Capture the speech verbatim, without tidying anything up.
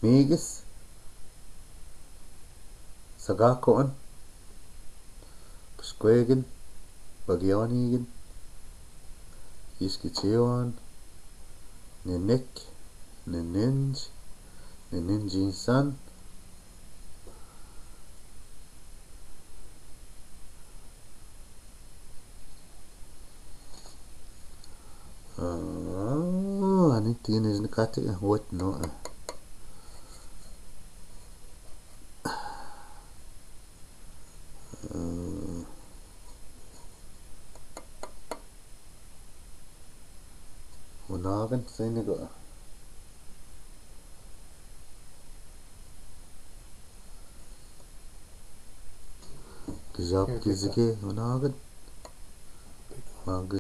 Mikis, Sagakoan, Paskwegen, Bagionigen, Iskitiwan, Ninik, Nininj, Nininjinsan, Ah, ani tinis ni kati, eh, wet no, eh. Eh, Unagen sini ko. Kizap kizike unagen. Mag-